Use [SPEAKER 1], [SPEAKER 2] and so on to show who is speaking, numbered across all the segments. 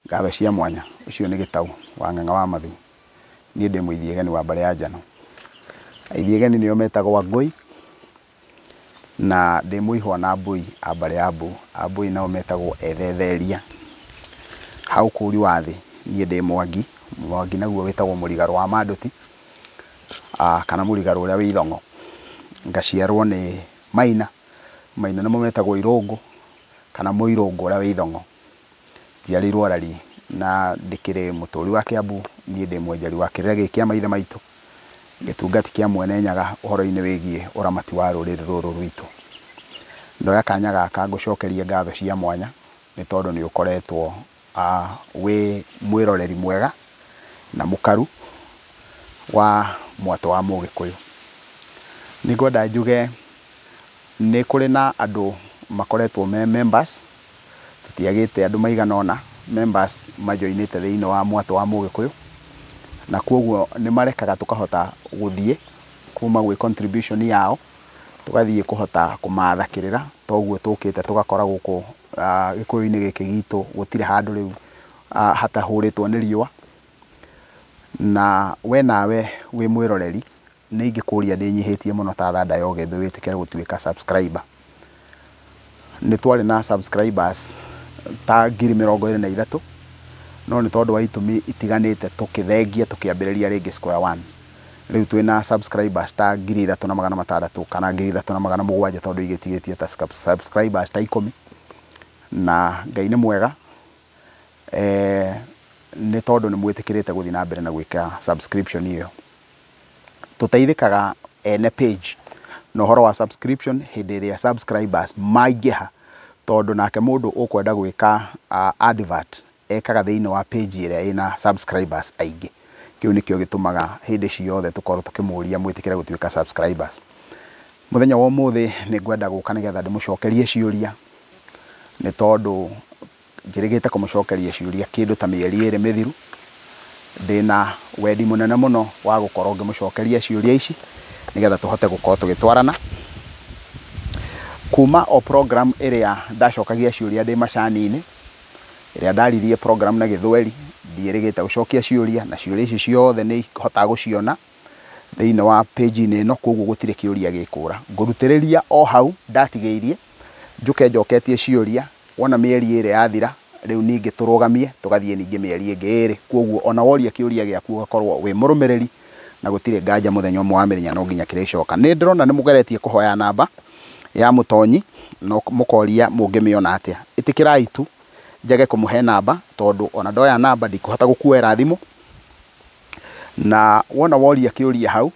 [SPEAKER 1] Ngatho cia mwanya, ũcio nĩ Gĩtaũ wa Ng'ang'a wa Mathu. Niĩ ndĩ mũithiegeni wa mbarĩ ya Njano. Aithiegeni nĩo metagwo Angũi, na ndĩ mũihwa na Ambũi a mbarĩ ya Mbũ. Ambũi nao metagwo Ethetheria. Ha ũkũri wa thĩ, niĩ ndĩ Mwangi. Mwangi naguo wĩtagwo mũrigarũ wa Manduti, kana mũrigarũ ũrĩa wĩ Ithong'o. Ngaciarwo nĩ Maina. Maina nĩmo metagwo Irũngũ, kana Mũirũngũ ũrĩa wĩ Ithong'o. Njiarĩirwo Arari na ndĩkĩrĩ mũtũri wa Kiambu. Niĩ ndĩ mwenjeri wa kĩrĩra gĩkĩ kĩa maithe maitũ, gĩtungati kĩa Mwene Nyaga ũhoro-inĩ wĩgiĩ ũramati wa rũrĩrĩ rũrũ rwitũ. Ndoya kanya gaka ngũcokerie ngatho cia mwanya nĩ tondũ nĩ ũkoretwo wĩ mwĩroreri mwega na mũkaru wa mwatũ wa Mũgĩkũyũ. Nĩ ngwenda njuge nĩ kũrĩ na andũ makoretwo me members, tũtiagĩte andũ maigana ũna members majoinĩte thĩinĩ wa mwatũ wa Mũgĩkũyũ, na koguo nĩ marekaga tũkahota gũthiĩ kuma gwĩ contribution yao tũgathiĩ kũhota kũmatha kĩrĩra. Toguo tũkĩte tũgakora gũkũ gĩkũyũ-inĩ gĩkĩ gitũ gũtirĩ handũ rĩu hatahũrĩtwo nĩ riũa. Na we nawe wĩ mwĩroreri, nĩ ingĩkũria ndĩnyihĩtie mũno ta thanda ya ũgĩmbĩ wĩtĩkĩre gũtuĩka subscriber. Nĩ twarĩ na subscribers ta 23,000, no nĩ tondũ wa itũmi itiganĩte tũkĩthengia tũkĩambĩrĩria rĩngĩ square one. Rĩu twĩna subscribers ta 3600 kana 3700, tondũ igĩtigĩtie ta subscribers ta 10. Na Ngai nĩ mwega, nĩ tondũ nĩ mwĩtĩkĩrĩte gũthiĩ na mbere na gwĩka subscription ĩyo. Tũteithĩkaga ene page na ũhoro wa subscription hĩndĩ ĩrĩa subscribers maingĩha, tondũ nake mũndũ ũkwenda gwĩka advert ekaga thĩinĩ wa page ĩrĩa ĩna subscribers aingĩ. Kĩu nĩkĩo gĩtũmaga hĩndĩ ciothe tũkorwo tũkĩmũria mwĩtĩkĩre gũtuĩka subscribers. Mũthenya wa ũmũthĩ nĩ ngwenda gũka nĩgetha ndĩmũcokerie ciũria, nĩ tondũ njĩrĩgĩte kũmũcokeria ciũria kĩndũ ta mĩeri 2 mĩthiru. Ndĩna wendi mũnene mũno wa gũkorwo ngĩmũcokeria ciũria ici nĩgetha tũhote gũkorwo tũgĩtwarana. Kuma o program ĩrĩa ndacokagia ciũria ndĩ macani-inĩ, ĩrĩa ndaririe program na gĩthweri, ndiĩrĩgĩte gũcokia ciũria, na ciũria ici ciothe nĩ hotaga gũciona thĩinĩ wa page-inĩ ĩno, koguo gũtirĩ kĩũria gĩkũra. Ngũrutĩrĩria o hau ndatigĩirie, njũke njoketie ciũria, wona mĩeri 2 yathira, rĩu ningĩ tũrũgamie tũgathiĩ ningĩ mĩeri ĩngĩ 2. Koguo ona woria kĩũria gĩaku ũgakorwo wĩ mũrũmĩrĩri na gũtirĩ nganja mũthenya ũmwe wa mĩthenya no nginya kĩrĩcoka. Nĩ ndĩrona nĩ mũgeretie kũhoya namba ya mũtonyi, no mũkoria mũngĩmĩona atĩa. Ĩtĩkĩrai tu njage kũmũhe namba, tondũ ona ndoya namba ndikũhota gũkuoera thimũ. Na wona woria kĩũria hau,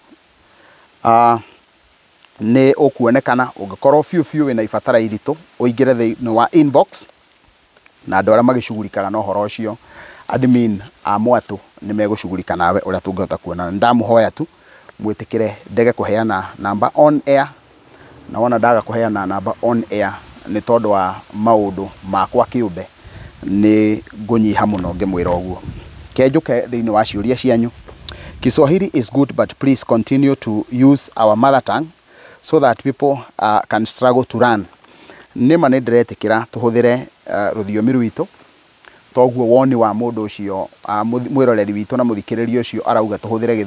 [SPEAKER 1] nĩ ũkuonekana. Ũngĩkorwo biũ biũ wĩna ibatara iritũ, ũingĩre thĩinĩ wa inbox, na andũ arĩa magĩcugurikaga na ũhoro ũcio, admin a mwatũ nĩ megũcugurika nawe ũrĩa tũngĩhota kuonana. Nĩ ndamũhoya tu mwĩtĩkĩre ndege kũheana namba on air, na wona ndaga kũheana namba on air nĩ tondũ wa maũndũ makwa kĩũmbe, nĩ ngũnyiha mũno ngĩmwĩra ũguo. Kenjũke thĩinĩ wa ciũria cianyu. Kiswahili is good, but please continue to use our mother tongue so that people can struggle to learn. Nĩma nĩ ndĩretĩkĩra tũhũthĩre rũthiomi rwitũ, toguo woni wa mũndũ ũcio, mwĩroreri witũ na mũthikĩrĩria ũcio arauga tũhũthĩre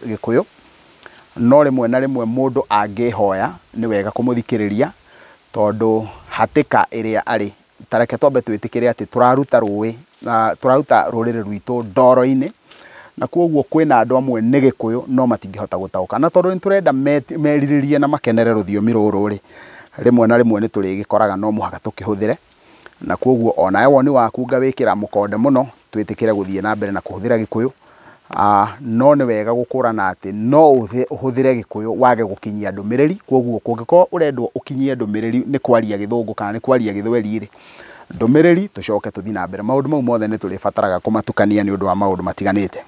[SPEAKER 1] Gĩkũyũ. No rĩmwe na rĩmwe mũndũ angĩhoya nĩ wega kũmũthikĩrĩria, tondũ hatĩka ĩrĩa arĩ, ta reke twambe twĩtĩkĩre atĩ tũraruta rũĩ, na tũraruta rũrĩrĩ rwitũ ndoro-inĩ, na koguo kwĩna andũ amwe nĩ Gĩkũyũ no matingĩhota gũtaũka. Na tondũ nĩ tũrenda merirĩrie na makenere rũthiomi rũrũ rĩ, rĩmwe na rĩmwe nĩ tũrĩgĩkoraga no mũhaka tũkĩhũthĩre. Na koguo onawe woni waku ngawĩkĩra mũkonde mũno, twĩtĩkĩre gũthiĩ na mbere na kũhũthĩra Gĩkũyũ. No nĩ wega gũkũrana atĩ no ũhũthĩre Gĩkũyũ wage gũkinyia ndũmĩrĩri. Koguo kũngĩkorwo ũrendwo ũkinyie ndũmĩrĩri nĩ kwaria Gĩthũngũ kana nĩ kwaria Gĩthweri rĩ, ndũmĩrĩri tũcoke tũthiĩ na mbere. Maũndũ mau mothe nĩ tũrĩbataraga kũmatukania nĩ ũndũ wa maũndũ matiganĩte.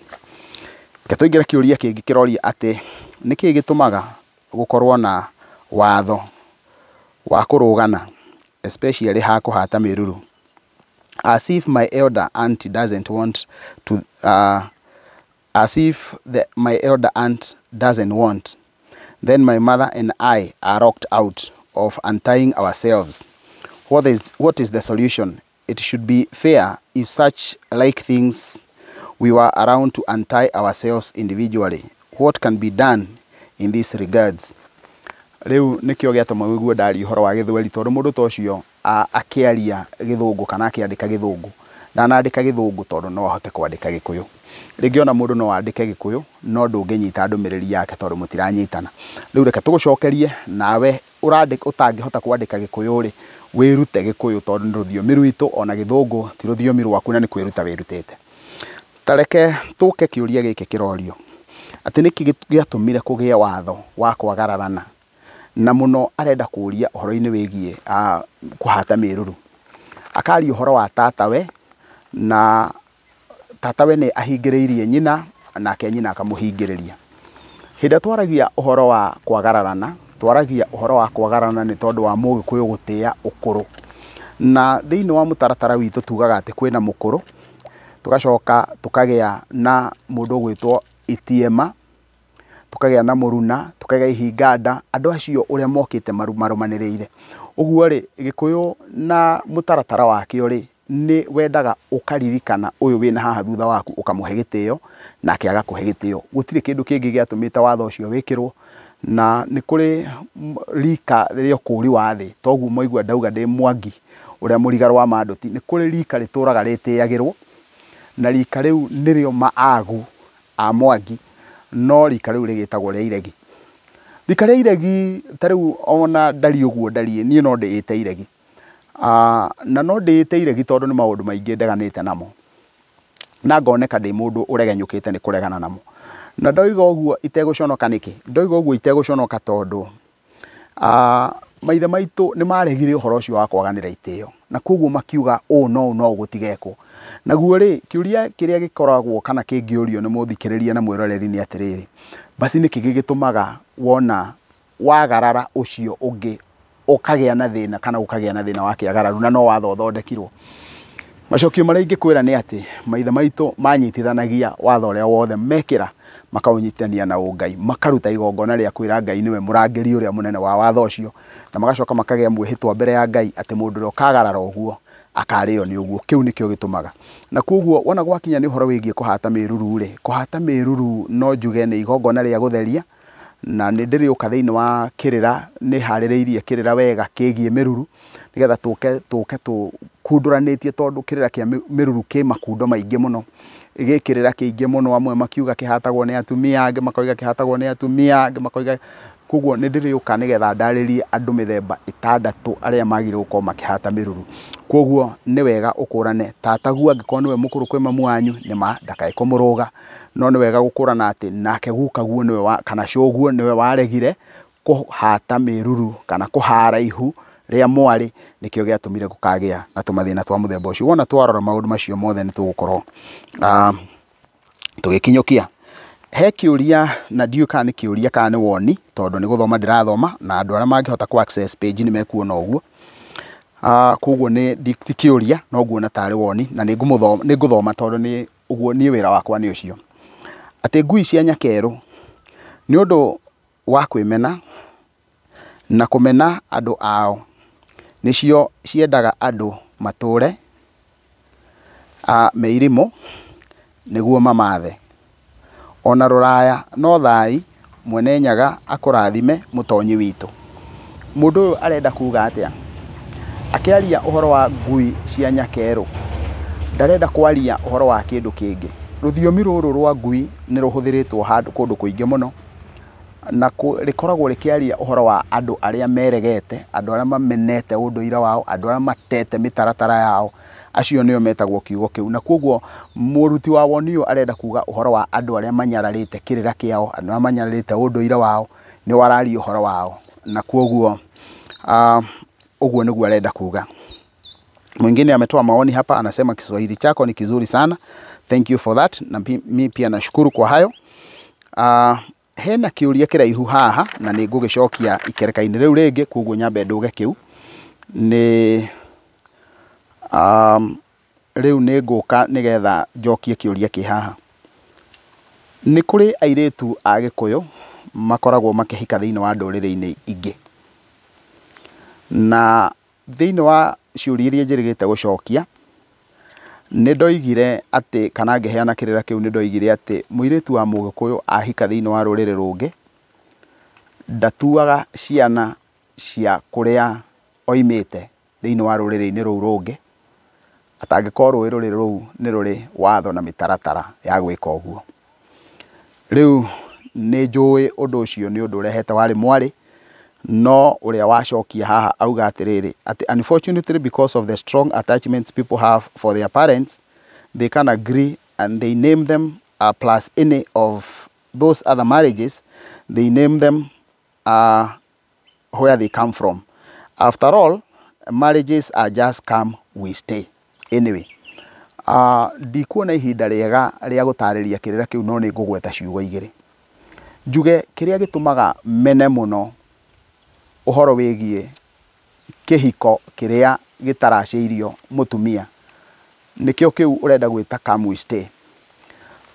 [SPEAKER 1] Reke tũingĩre kĩũria kĩngĩ kĩroria atĩ nĩkĩĩ gĩtũmaga gũkorwo na watho wa kũrũgana, especially ha kũhata mĩruru, as if my elder aunt doesn't want to, as if the, my elder aunt doesn't want, then my mother and I are locked out of untying ourselves. What is the solution? It should be fair if such like things we were around to untie ourselves individually. What can be done in this regards? Rĩu nĩkĩo gĩatũma wĩigue ndaria ũhoro wa gĩthweri, tondũ mũndũ ta ũcio akĩaria gĩthũngũ kana akĩandĩka gĩthũngũ, ndanandĩka gĩthũngũ tondũ no ahote kwandĩka gĩkũyũ. Rĩngĩ ona mũndũ no andĩke gĩkũyũ no ndũngĩnyita ndũmĩrĩri yake tondũ mũtiranyitana. Rĩu reke tũgũcokerie nawe ũrandĩka ũtangĩhota kwandĩka gĩkũyũ rĩ, wĩrute gĩkũyũ tondũ nĩ rũthiomi rwitũ, ona gĩthũngũ ti rũthiomi rwaku na nĩ kwĩruta wĩrutĩte. Ta reke tũke kĩũria gĩkĩ kĩrorio atĩ nĩkĩ gĩatũmire kũgĩe watho wa kwagararana, na mũno arenda kũria ũhoro-inĩ wĩgiĩ kũhata mĩruru. Akaria ũhoro wa tatawe, na tatawe nĩ ahingĩrĩirie nyina nake nyina akamũhingĩrĩria. Hĩndĩ ĩrĩa twaragia ũhoro wa kwagararana, twaragia ũhoro wa kwagararana nĩ tondũ wa mũgĩkũyũ gũtĩa ũkũrũ. Na thĩinĩ wa mũtaratara witũ tugaga atĩ kwĩna mũkũrũ, tũgacoka tũkagĩa na mũndũ ũgwĩtwo itiema, tũkagĩa na mũruna, tũkagĩa ihinganda, andũ acio ũrĩa mokĩte marũmanĩrĩire. Ũguo rĩ, gĩkũyũ na mũtaratara wakĩo rĩ, nĩ wendaga ũkaririkana ũyũ wĩna haha thutha waku ũkamũhe gĩtĩo nake agakũhe gĩtĩo. Gũtirĩ kĩndũ kĩngĩ gĩatũmĩte watho ũcio wĩkĩrwo, na nĩ kũrĩ rika rĩa ũkũri wa thĩ, toguo mwaigua ndauga ndĩ Mwangi ũrĩa mũrigarũ wa Mandũti, nĩ kũrĩ rika rĩtũraga rĩtĩagĩrwo, na rika rĩu nĩrĩo maagu a Mwangi, no rika rĩu rĩgĩtagwo rĩa iregi. Rika rĩa iregi ta rĩu ona ndariĩ ũguo ndariĩ, niĩ no ndĩĩte iregi. Na no ndĩĩte iregi tondũ nĩ maũndũ maingĩ ndeganĩte namo, na ngoneka ndĩ mũndũ ũregenyũkĩte nĩ kũregana namo. Na ndoiga ũguo itegũconoka nĩkĩ? Ndoiga ũguo itegũconoka tondũ maithe maitũ nĩ maregire ũhoro ũcio wa kwaganĩra itĩo, na koguo makiuga ũũ no ũũ no gũtigekwo. Naguo rĩ, kĩũria kĩrĩa gĩkoragwo kana kĩngĩũrio nĩ mũthikĩrĩria na mwĩroreri nĩ atĩrĩrĩ, basi nĩkĩ gĩgĩtũmaga wona wagarara ũcio ũngĩ ũkagĩa na thĩna kana ũkagĩa na thĩna wa kĩagararu, na no watho ũthondekirwo? Macokio marĩa ingĩkwĩra nĩ atĩ maithe maitũ manyitithanagia watho ũrĩa wothe mekĩra makaũnyitithania na ũngai, makaruta igongona rĩa kwĩra Ngai nĩwe mũrangĩri ũrĩa mũnene wa watho ũcio, na magacoka makagĩa mwĩhĩtwa mbere ya Ngai atĩ mũndũ ũrĩa ũkagarara ũguo akarĩo nĩ ũguo. Kĩu nĩkĩo gĩtũmaga. Na koguo wona gwakinya nĩ ũhoro wĩgiĩ kũhata mĩruru rĩ, kũhata mĩruru no njuge nĩ igongona rĩa gũtheria, na nĩ ndĩrĩũka thĩinĩ wa kĩrĩra, nĩ harĩrĩirie kĩrĩra wega kĩgiĩ mĩruru, nĩgetha tũke tũkundũranĩtie, tondũ kĩrĩra kĩa mĩruru kĩ makundo maingĩ mũno, gĩ kĩrĩra kĩingĩ mũno, amwe makiuga kĩhatagwo nĩ atumia, angĩ makoiga kĩhatagwo nĩ atumia, angĩ makoiga. Koguo nĩ ndĩrĩũka nĩgetha ndarĩrie andũ mĩthemba ĩtandatũ arĩa magĩrĩirwo gũkorwo makĩhata mĩruru. Koguo nĩ wega ũkũrane tataguo, angĩkorwo nĩwe mũkũrũ kwĩ mamu wanyu, nĩ ma ndakae kũmũrũga, no nĩ wega gũkũrana atĩ nake gukaguo nĩwe wa, kana cũguo nĩwe waregire kũhata mĩruru kana kũhara ihu rĩa mwarĩ, nĩkĩo gĩatũmire gũkagĩa na tũmathĩna twa mũthemba ũcio. Wona twarora maũndũ macio mothe nĩ tũgũkorwo tũgĩkinyũkia. He kĩũria, na ndiũĩ kana nĩ kĩũria kana nĩ woni, tondũ nĩ gũthoma ndĩrathoma, na andũ arĩa mangĩhota kũ access page nĩ mekuona ũguo. Koguo nĩ ti kĩũria, no nguona tarĩ woni, na nĩ ngũthoma tondũ nĩ ũguo niĩ wĩra wakwa nĩ ũcio. Atĩ ngui cia nyakerũ nĩ ũndũ wa kwĩmena na kũmena andũ ao, nĩcio ciendaga andũ matũre me irimũ nĩguo mamathe. Ona rũraya no thai, Mwene Nyaga akũrathime mũtonyi witũ. Mũndũ ũyũ arenda kuga atĩa? Akĩaria ũhoro wa ngui cia nyakerũ, ndarenda kwaria ũhoro wa kĩndũ kĩngĩ. Rũthiomi rũrũ rwa ngui nĩ rũhũthĩrĩtwo handũ kũndũ kũingĩ mũno, na rĩkoragwo rĩkĩaria ũhoro wa andũ arĩa meregete, andũ arĩa mamenete ũndũire wao, andũ arĩa matete mĩtaratara yao, acio nĩo metagwo kiugo kĩu. Na koguo mũruti wa woni ũyũ arenda kuga ũhoro wa andũ arĩa manyararĩte kĩrĩra kĩao, andũ arĩa manyararĩte ũndũire wao, nĩo araria ũhoro wao. Na koguo ũguo nĩguo arenda kuga. Mwingine ametoa maoni hapa, anasema Kiswahili chako ni kizuri sana, thank you for that, na mi pia nashukuru kwa hayo. Hena kĩũria kĩraihu haha na nĩ ngũgĩcokia ikereka-inĩ rĩu rĩngĩ, koguo nyambe ndũge kĩu nĩ rĩu nĩ ngũka nĩgetha njokie kĩũria kĩ haha. Nĩ kũrĩ airĩtu a Gĩkũyũ makoragwo makĩhika thĩinĩ wa ndũrĩrĩ-inĩ ingĩ, na thĩinĩ wa ciũria iria njĩrĩgĩte gũcokia Nĩ ndoigire atĩ kana ngĩheana kĩrĩra kĩu, nĩ ndoigire atĩ mũirĩtu wa Mũgĩkũyũ ahika thĩinĩ wa rũrĩrĩ rũngĩ ndatuaga ciana cia kũrĩa oimĩte thĩinĩ wa rũrĩrĩ-inĩ rũu rũngĩ, atangĩkorwo rũrĩrĩ rũu nĩ rũrĩ watho na mĩtaratara ya gwĩka ũguo. Rĩu nĩ njũĩ ũndũ ũcio nĩ ũndũ ũrehete warĩ mwarĩ, no ũrĩa wacokia haha auga atĩrĩrĩ, atĩ unfortunately because of the strong attachments people have for their parents, they can agree and they name them plus any of those other marriages, they name them where they come from. After all, marriages are just come, we stay. Anyway, ndikuona ihinda rĩega rĩa gũtarĩria kĩrĩra kĩu, no nĩ ngũgweta ciugo igĩrĩ. Njuge kĩrĩa gĩtũmaga mene mũno ũhoro wĩgiĩ kĩhiko kĩrĩa gĩtaracĩirio mũtumia nĩkĩo kĩu ũrenda gwĩta come we stay.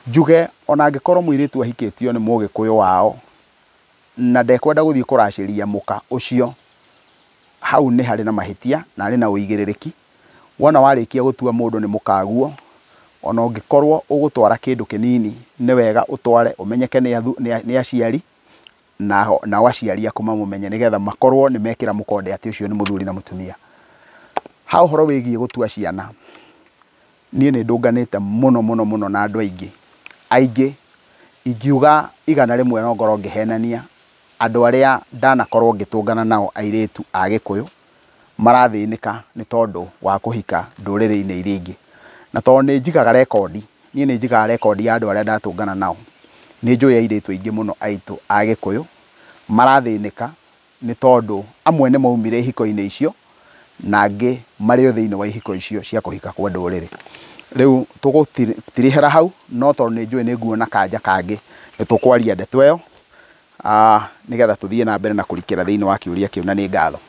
[SPEAKER 1] Njuge ona angĩkorwo mũirĩtu ahikĩtio nĩ Mũgĩkũyũ wao na ndekwenda gũthiĩ kũracĩria mũka ũcio, hau nĩ harĩ na mahĩtia na harĩ na ũigĩrĩrĩki. Wona warĩkia gũtua mũndũ nĩ mũkaguo, ona ũngĩkorwo ũgũtwara kĩndũ kĩnini nĩ wega ũtware ũmenyeke nĩ aciari, nao aciari aku mamũmenye, nĩgetha makorwo nĩ mekĩra mũkonde atĩ ũcio nĩ mũthuri na mũtumia. Ha ũhoro wĩgiĩ gũtua ciana, niĩ nĩ ndũnganĩte mũno mũno mũno na andũ aingĩ aingĩ, ingiuga 100 no ngorwo ngĩhenania. Andũ arĩa ndanakorwo ngĩtũngana nao airĩtu a Gĩkũyũ marathĩnĩka nĩ tondũ wa kũhika ndũrĩrĩ-inĩ iria ingĩ. Na tondũ nĩ njigaga rekondi, niĩ nĩ njigaga rekondi ya andũ arĩa ndatũngana nao, nĩ njũĩ airĩtu aingĩ mũno aitũ a Gĩkũyũ marathĩnĩka nĩ tondũ amwe nĩ maumire ihiko-inĩ icio na angĩ marĩ o thĩinĩ wa ihiko icio cia kũhika kwa ndũrĩrĩ. Rĩu tũgũtirihĩra hau, no tondũ nĩ njũĩ nĩ nguona kanja kangĩ nĩ tũkwaria ndeto ĩyo, nĩgetha tũthiĩ na mbere na kũrikĩra thĩinĩ wa kĩũria kĩu, na nĩ ngatho.